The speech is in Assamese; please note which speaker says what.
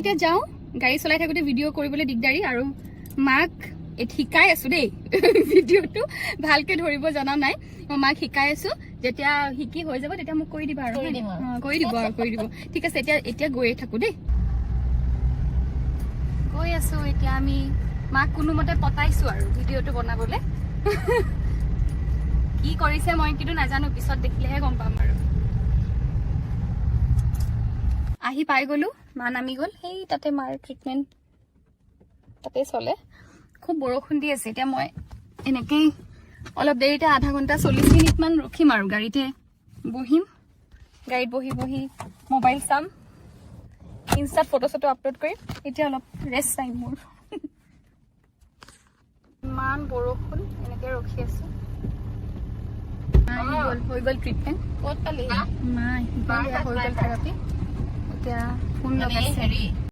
Speaker 1: এতিয়া যাওঁ। গাড়ী চলাই থাকোঁতে ভিডিঅ' কৰিবলৈ দিগদাৰী আৰু মাক শিকাই আছো দেই। ভিডিঅ'টো ভালকে ধৰিব জনা নাই, মই মাক শিকাই আছো। যেতিয়া শিকি হৈ যাব, তেতিয়া মোক কৰি দিবা আৰু।
Speaker 2: কৰি দিম আৰু।
Speaker 1: অ, কৰি দিব আৰু, কৰি দিব। ঠিক আছে, এতিয়া এতিয়া গৈয়ে থাকো দেই। গৈ আছো এতিয়া আমি। মাক কোনোমতে পতাইছো আৰু ভিডিঅ'টো বনাবলৈ। কি কৰিছে মই কিন্তু নাজানো, পিছত দেখিলেহে গম পাম আৰু। আহি পাই গলো, মা নামি গ'ল। সেই তাতে মাৰ ট্ৰিটমেণ্ট তাতে চলে। খুব বৰষুণ দি আছে। এতিয়া মই এনেকেই অলপ দেৰিতে আধা ঘণ্টা 40 মিনিটমান ৰখিম আৰু গাড়ীতে বহিম। গাড়ীত বহি বহি মোবাইল চাম, ইনষ্টাত ফটো চটো আপলোড কৰিম। এতিয়া অলপ ৰেষ্ট টাইম মোৰ। ইমান বৰষুণ, এনেকে ৰখি আছো। মা আহি গ'ল, হৈ গ'ল ট্ৰিটমেণ্ট।
Speaker 2: ক'ত পালি?
Speaker 1: মা আহি গ'ল, এয়া হৈ গ'ল থেৰাপি। এতিয়া ফোন
Speaker 2: মানে
Speaker 1: লগাইছে।
Speaker 2: হেৰি।